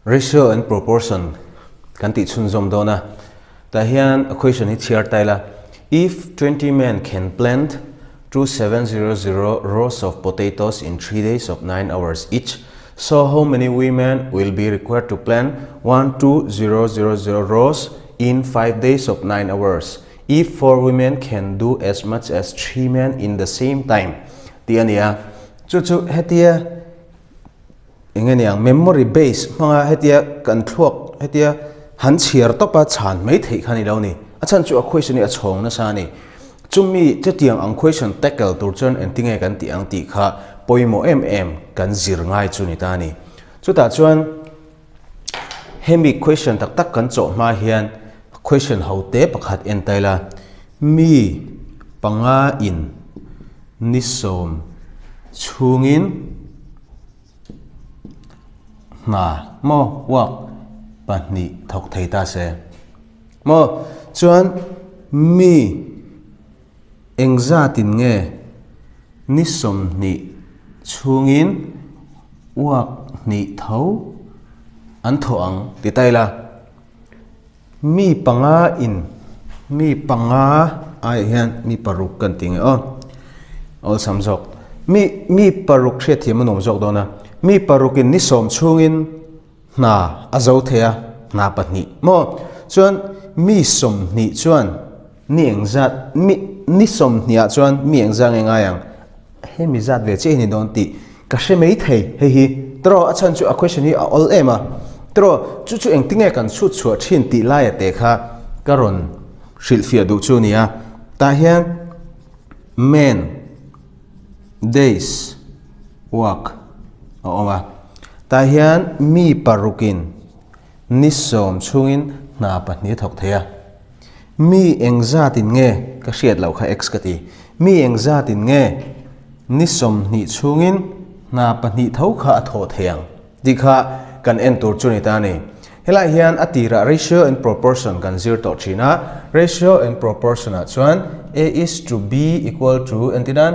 Ratio and proportion kan tih chhunzawm dawn a, tah hian a question hi chhiar ta ila, If 20 men can plant 2700 rows of potatoes in 3 days of 9 hours each, so how many women will be required to plant 12000 rows in 5 days of 9 hours if 4 women can do as much as 3 men in the same time? tih a ni a, chu chu hetia Eng aniang memory base hmanga hetia kan thluak hetia han chhiar tawpa chhan mai theih kha ni lo ni. A chhan chu a question hi a chhawng nasa a ni. Chumi chutiang ang question tackle tur chuan engtinge kan tih ang tih kha pawimawh em em kan zir ngai chu ni ta a ni. Chutah chuan hemi question tak tak kan chawh hma hian question ho te pakhat en ta ila, mi panga in ni sawm chhungin hna maw uak pahnih thawk thei ta se maw chuan mi engzatin nge ni sawmhnih chhungin uak hnih tho an thawh ang ti ta ila. Mi panga in mi panga aiah hian mi paruk kan ti nge aw awlsam zawk mi mi paruk hriatthiam a nuam zawk dawn a mi paruk in ni sawm chhungin hna a zo thei a hna pahnih maw chuan mi sawmhnih chuan ni engzat mi ni sawmhnih ah chuan mi engzat nge ngai ang hemi zat ve chiah hi ni dawn tih ka hre mai thei hei hi tawrh a chhan chu a question hi a awl em a tawrh chu chu engtinge kan chhut chhuah thin tih laia te kha ka rawn hrilhfiah duh chu a ni a tah hian men days work a awm a tah hian mi parukin Ni sawm chhungin hna pahnih a thawk thei a. Mi engzatin nge ka hriat loh kha X ka ti. Mi engzatin nge ni 20 chhungin hna pahnih tho kha a thawh thei ang tih kha kan en tur chu ni ta a ni. Helai hian a tirah ratio and proportion kan zir tawh thin a, ratio and proportion ah chuan A is to B equal to entirnan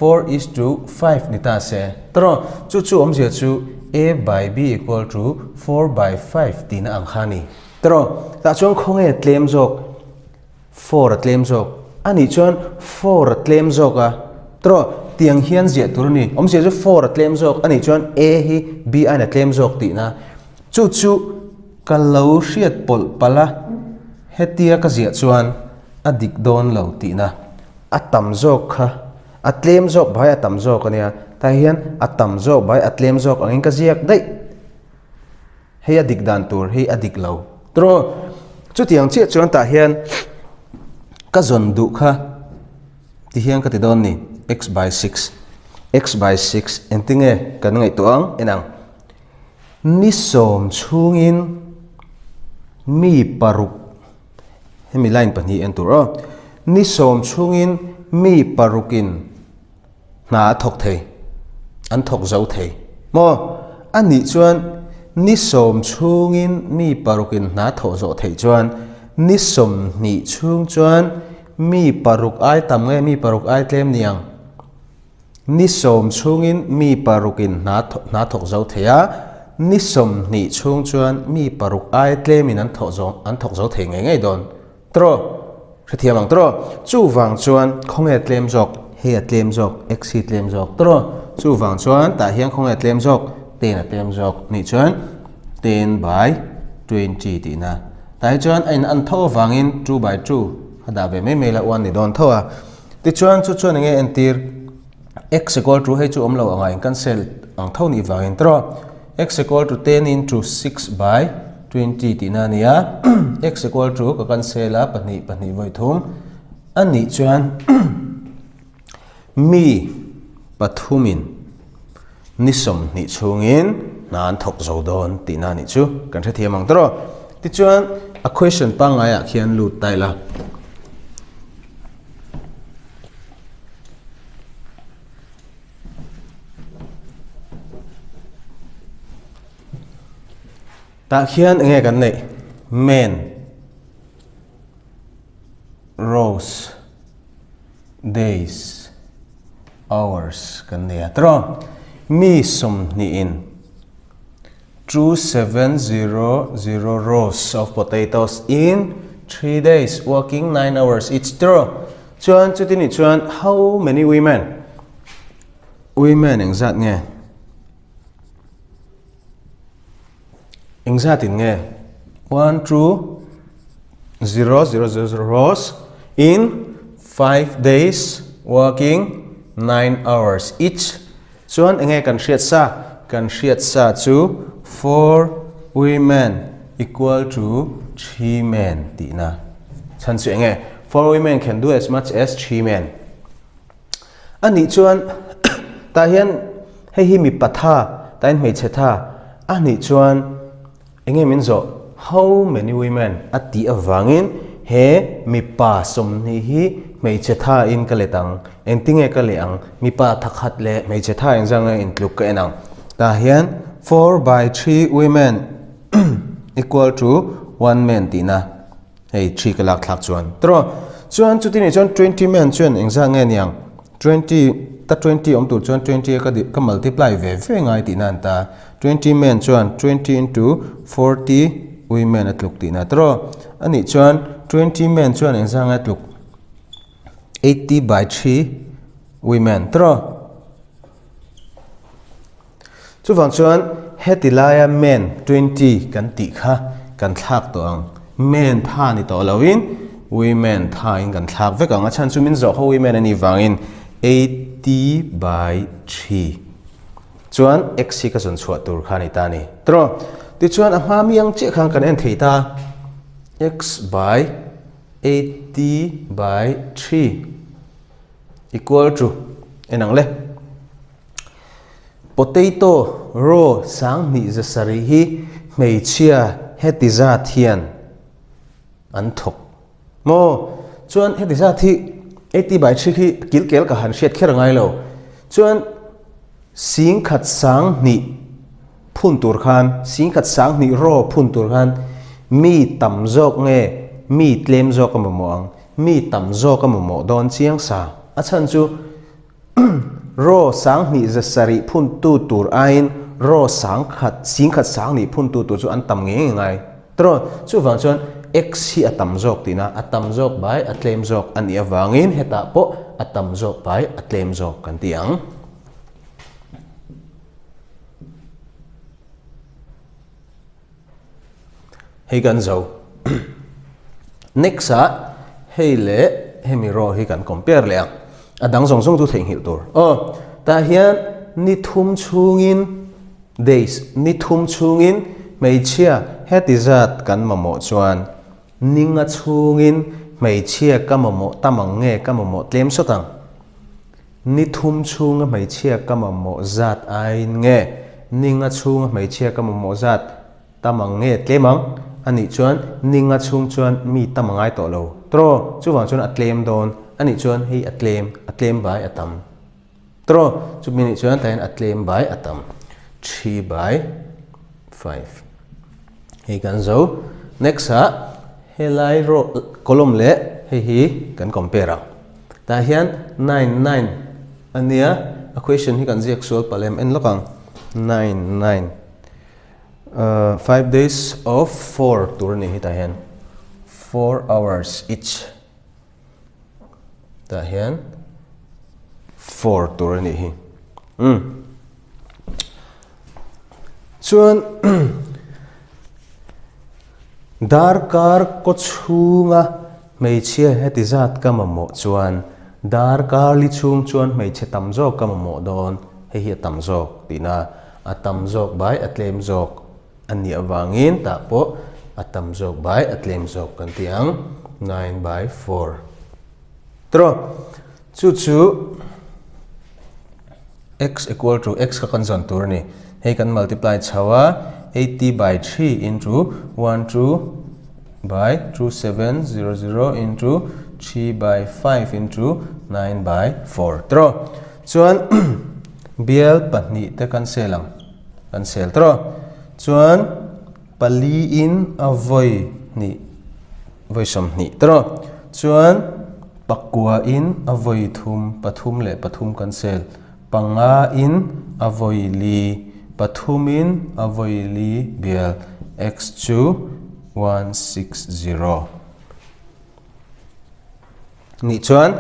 4 is to 5 ni ta se. Tawrh, chu chu awmzia chu A by B equal to 4 by 5 tihna ang kha a ni. Tawrh, tah chuan khawnge tlem zawk? 4 a tlem zawk. A nih chuan 4 a tlem zawk a. Tawrh, tiang hian ziah tur a ni. Awmzia chu 4 a tlem zawk a nih chuan A hi B aiin a tlem zawk tihna. Chu chu ka lo hriat pawlh palh a, hetia ka ziah chuan a dik dawn lo tihna. A tam zawk kha a tlem zawk bai a tam zawk a nia tah hian a tam zawk bai a tlem zawk angin ka ziak daih hei a dik dan tur hi a dik lo tawh chutiang chiah chuan tah hian ka zawn duh kha ti hian ka ti dawn ni x by 6 x by 6 engtinge kan ngaihtuah ang enang ni sawm chhungin mi paruk Hemi line pahnih en tur aw. Ni sawm chhungin mi parukin hna a thawk thei, an thawk zo thei maw? A nih chuan ni sawm chhungin mi parukin hna thawh zawh theih chuan ni 20 chhung chuan mi paruk ai tam nge mi paruk ai tlem ni ang? Ni sawm chhungin mi parukin hna hna thawk zo thei a, ni 20 chhung chuan mi paruk ai tlemin an thawh zo an thawk zo thei ngei ngei dawn. Tawrh! Hrethiam ang tawrh! Chuvang chuan khawnge tlem zawk? Hei a tlem zawk, X hi tlem zawk tawrh! Chuvang chuan tah hian khawnge tlem zawk? Ten a tlem zawk nih chuan ten by 20 tihna. Tah hi chuan a in an tho avangin 2 by 2 a dah ve mai mai la 1 ni dawn tho a. Tichuan chu chuan enge entir x equal to hei chu awm lo anga in cancel ang tho nih vangin tawrh x equal to 10 into 6 by 20 tihna a ni a x equal to ka cancel a pahnih pahnih vawi thum a nih chuan mi pathumin ni 20 chhungin hna an thawk zo dawn tihna a nih chu kan hrethiam ang tawrh tichuan a question pangaiah khian lut ta ila. Tah khian enge kan neih? Men, rows, days, hours kan nei a tawrh. Mi 20 in. 2700 rows of potatoes in 3 days working 9 hours each tiraw. Chuan chuti nih chuan how many women? Women engzat nge? Engzat in nge? 1 2 0 0 0 0 rows in 5 days working 9 hours each. Chuan enge kan hriat sa? Kan hriat sa chu 4 women equal to 3 men tihna. Chhan chu enge? 4 women can do as much as 3 men. A nih chuan tah hian hei hi mipa tha, tah hian hmeichhe tha. A nih chuan enge min zawh? How many women a tih avangin he mipa 20 hi hmeichhe tha in ka let ang. Engtinge ka leh ang? Mipa thakhat leh hmeichhe tha engzang nge intluk ka en ang. Tah hian 4 by 3 women equal to 1 man tihna. Hei thi ka lak thlak chuan tawh chuan chuti nih chuan 20 men chuan engzah nge niang 20 ta 20 awm tur chuan 20 a ka ka multiply ve ve ngai tihna an ta 20 men chuan 20 into 40 women a tluk tihna tawh anih chuan 20 men chuan engzah nge tluk 80 by 3 women tawh. Chuvang chuan heti laia men 20 kan tih kha kan thlak tawh ang. Men tha ni tawh loin women tha in kan thlak vek ang. A chhan chu min zawh kha women a nih vangin 80 by 3 chuan x hi ka zawn chhuah tur kha a ni ta a ni. Tawh tichuan a hma mi ang chiah khan kan en thei ta x by 80 by 3 equal to en ang le. Potato raw 2700 hi hmeichhia heti zat hian an thawk maw? Chuan heti zat hi 80 by 3 hi kilkel ka han hriat kher ngai lo. Chuan 10,200 phun tur khan 10,200 raw phun tur khan mi tam zawk nge mi tlem zawk a mamawh ang? Mi tam zawk a mamawh dawn chiang sa. A chhan chu Raw 2700 phuntu tur aiin raw 10,000, 10,200 phuntu tur chu an tam ngei ngei ngai. Tawh, chuvang chuan X hi a tam zawk tihna, a tam zawk bai a tlem zawk a nih avangin hetah pawh a tam zawk bai a tlem zawk kan ti ang. Hei kan zo. Next ah hei leh hemi row hi kan compare leh ang. A dang zawng zawng chu theihnghilh tur. Aw, tah hian ni thum chhungin days ni thum chhungin hmeichhia heti zat kan mamawh chuan ninga chhungin hmeichhia ka mamawh tam ang nge ka mamawh tlem sawt ang. Ni thum chhunga hmeichhia ka mamawh zat aiin nge ninga chhunga hmeichhia ka mamawh zat tam ang nge tlem ang? A nih chuan ninga chhung chuan mi tam a ngai tawh lo. Tawh, chuvang chuan a tlem dawn. A nih chuan hei a tlem, a tlem bai a tam. Tawh, chumi nih chuan tlaiin a tlem bai a tam. 3 by 5. Hei kan zo. Next ah helai row column leh hei hi kan compare ang. Tah hian 9 9 a nia, a question hi kan ziak sual palh em en lawk ang. 9 9 5 days of 4 tur a nih hi tah hian 4 hours each tah hian 4 tur a nih hi. Umm. Chuan darkar kaw chhunga hmeichhia heti zat ka mamawh chuan darkar li chhung chuan hmeichhe tam zawk ka mamawh dawn, hei hi a tam zawk tihna, a tam zawk bai a tlem zawk a nih avangin tah pawh a tam zawk bai a tlem zawk kan ti ang, 9 by 4. Tawh, chu chu. X equal to x kha kan zawn tur a ni. Hei kan multiply chho a, 80 by 3 into 1 2 by 2 7 0 0 into 3 by 5 into 9 by 4 tawh. Chuan bial pahnih te kan sel ang, kan sel tawh. Chuan pali in a vawi hnih, vawi 20 tawh. Chuan pakua in a vawi thum, pathum leh pathum kan sel, panga in a vawi li, Pathumin a vawi li bial x chu 160. Nih chuan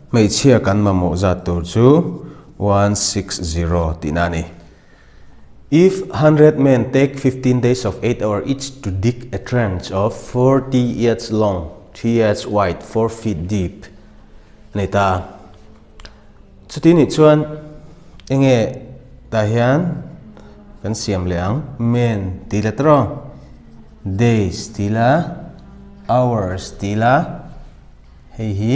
hmeichhia kan mamawh zat tur chu 160 tihna a ni. If 100 men take 15 days of 8 hour each to dig a trench of 40 yards long, 3 yards wide, 4 feet deep a ni ta a. Chuti nih chuan enge tah hian kan siam leh ang men tih la tawh days tih la hours tih la hei hi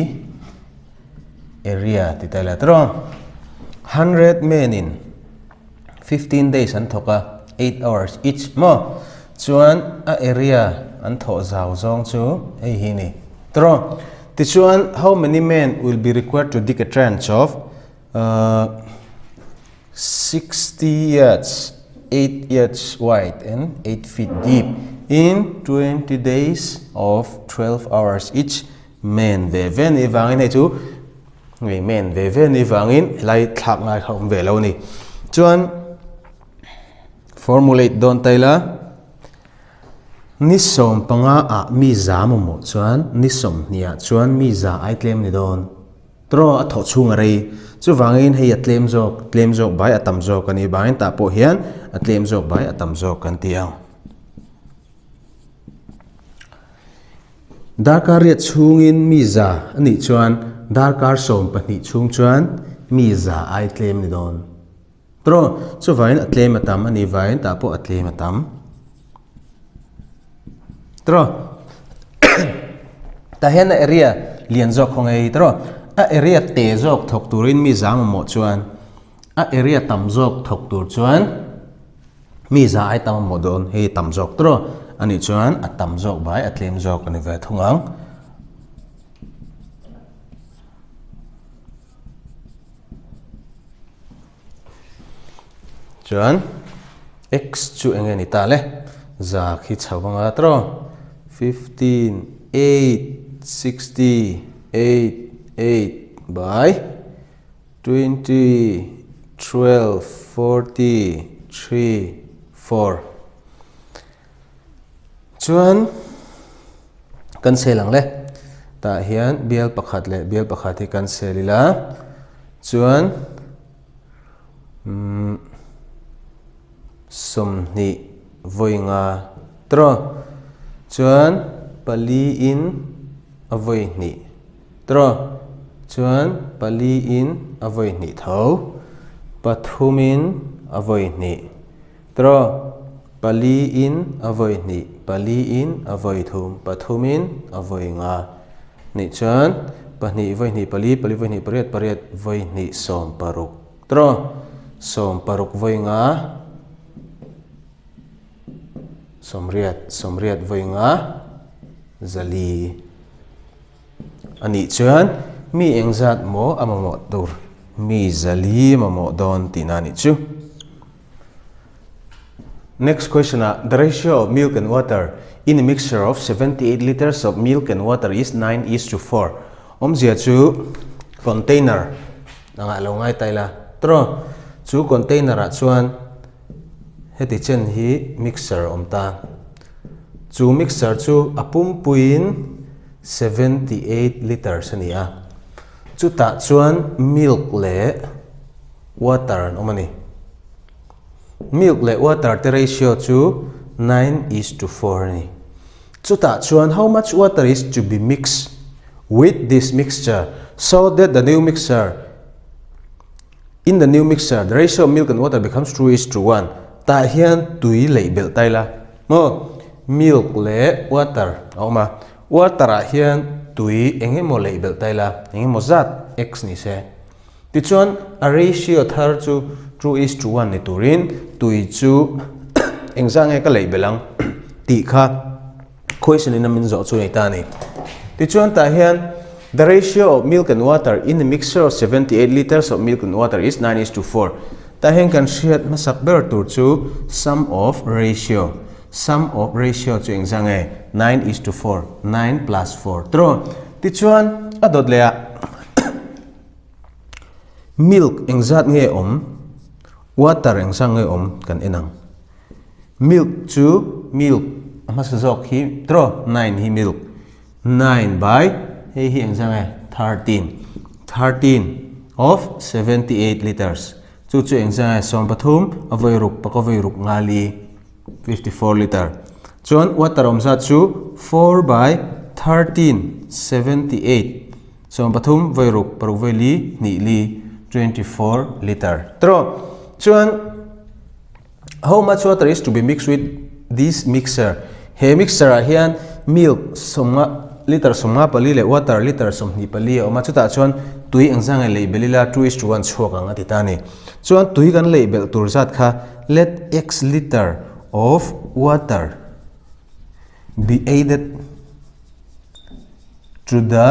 area ti ta ila tawh 100 men in 15 days an thawk a 8 hours each maw chuan a area an thawh zau zawng chu hei hi ni tawh tichuan how many men will be required to dig a trench of 60 yards 8 yards wide and 8 feet deep in 20 days of 12 hours each men ve ve ni vangin hei chu Ngei men ve ve ni vangin helai thlak ngai kha awm ve lo a ni. Chuan formulate dawn ta ila ni 15 ah mi za mamawh chuan ni 20 ah chuan mi za ai tlem ni dawn. Tawh a thawh chhung a rei. Chuvangin hei a tlem zawk, tlem zawk bai a tam zawk a ni vangin tah pawh hian a tlem zawk bai a tam zawk kan ti ang. Darkar riat chhungin mi za a nih chuan darkar 12 chhung chuan mi za ai tlem ni dawn. Tawh, chuvangin a tlem a tam a nih vangin tah pawh a tlem a tam. Tawh, tah hian a area lian zawk khaw ngei tawh, a area te zawk thawk turin mi za mamawh chuan a area tam zawk thawk tur chuan Mi za ai tam a maw dawn hei tam zawk tawh a nih chuan a tam zawk bai a tlem zawk a ni ve thung ang. Chuan x chu eng nge ni ta le za khi chho anga tawh 15 8 60 8 8 by 20, 12, 40, 3, 4. Chuan kan sel ang le. Tah hian bial pakhat leh bial pakhat hi kan sel ila. Chuan um, 20 vawi nga tro. Chuan pali in a vawi hnih. Tawh chuan pali in a vawi hnih tho, pathum in a vawi hnih. Tawh pali in a vawi hnih, pali in a vawi thum, pathum in a vawi nga. Nih chuan pahnih vawi hnih pali, pali vawi hnih pariat, pariat vawi hnih 16. Tawh 16 vawi nga. 80, 80 vawi nga zali a nih chuan mi engzat maw a mamawh tur mi zali mamawh dawn tihna a nih chu. Next question ah the ratio of milk and water in a mixture of 78 liters of milk and water is 9 is to 4 awmzia chu container angah lo ngai ta ila tawh chu container ah chuan Heti chen hi mixer a awm ta. Chu mixer chu a pumpuiin 78 litres a ni a. Chutah chuan milk leh water an awm a ni. Milk leh water te ratio chu 9 is to 4 a ni. Chutah chuan how much water is to be mixed with this mixture so that the new mixture In the new mixture, the ratio of milk and water becomes 2 is to 1. Tah hian tui leih belh ta ila maw? Milk leh water a awm a, water ah hian tui eng emaw leih belh ta ila, eng emaw zat x ni se. Tichuan a ratio thar chu 2 is to 1 ni turin tui chu eng zah nge ka leih belh ang tih kha Question in a min zawh chu nei ta a ni. Tichuan tah hian The ratio of milk and water in a mixture of 78 liters of milk and water is 9 is to 4. Tah hian kan hriat hmasak ber tur chu sum of ratio. Sum of ratio chu engzah nge? 9 is to 4. 9 plus 4. Tiraw? Tichuan a dawt leh ah milk engzat nge awm? Water eng zang nge awm kan en ang. Milk chu milk a hmasa zawk hi tiraw nine hi milk nine by hei hi eng zang nge 13 13 of 78 liters chu chu eng zang nge 13 a vawi ruk paka vawi ruk nga li 54 liter chuan water awm zat chu 4 by 13 78 13 vawi ruk paruk vawi li hnih li 24 liter tiraw chuan How much water is to be mixed with this mixer? He mixer ah hian milk sawmnga liter 54 leh water liter 24 a awm a, chutah chuan tui engzah nge lei belh ila 2 is to 1 chhuak ang a ti ta a ni. Chuan tui kan lei belh tur zat kha let x liter of water be added to the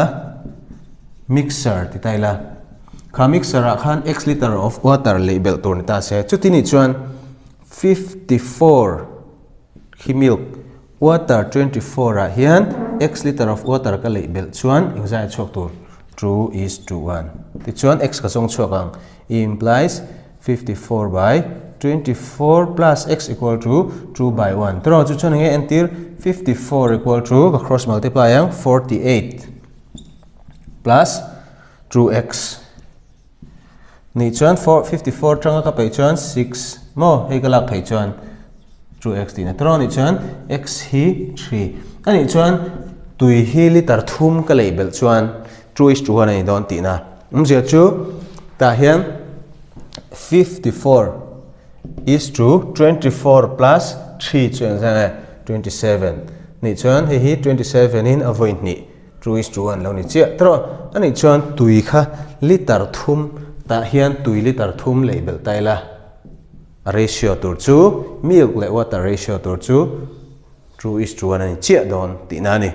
mixer ti ta ila. Kha mixer ah khan x liter of water lei belh tur ni ta se. Chuti nih chuan 54 khi milk water 24 ah hian x liter of water ka lei belh chuan engzai a chhuak tur 2 is to 1. Tichuan x ka zawng chhuak ang implies 54 by 24 plus x equal to 2 by 1. Tiraw chu chuan enge entir 54 equal to ka cross multiply ang 48 plus 2x. Nih chuan 54 tanga ka peih chuan 6 maw hei ka lak phei chuan 2x tihna tiraw nih chuan x hi 3. Anih chuan tui hi liter thum ka lei belh chuan 2 is to 1 a ni dawn tihna. Awmzia chu tah hian 54 is to 24 plus 3 chu engzah nge 27 nih chuan hei hi 27 in a vawi hnih 2 is to 1 lo ni chiah tawh a nih chuan tui kha liter thum tah hian tui liter thum lei belh ta ila a ratio tur chu milk leh water ratio tur chu 2 is to 1 a ni chiah dawn tihna a ni.